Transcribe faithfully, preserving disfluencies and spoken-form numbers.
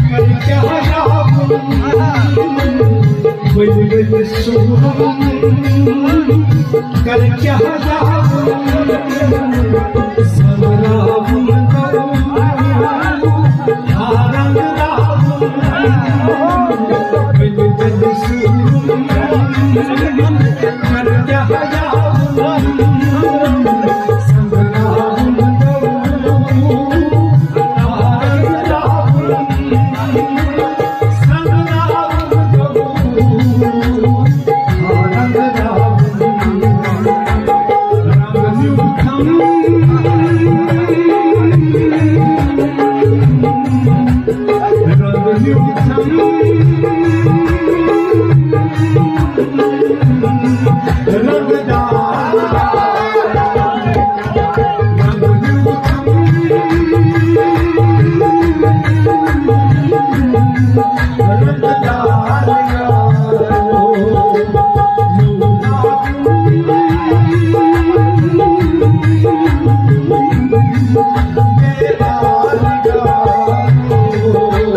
کر کیٛاہ راوُن، ؤلۍ ؤلۍ سُہ کر کیٛاہ راوُن، سۄنہٕ راوُن گوٚو، آ رنٛگ راوُن، ؤلۍ ؤلۍ سُہ کر کیٛاہ راوُن، سۄنہٕ راوُن گوٚو، آ رنٛگ راوُن۔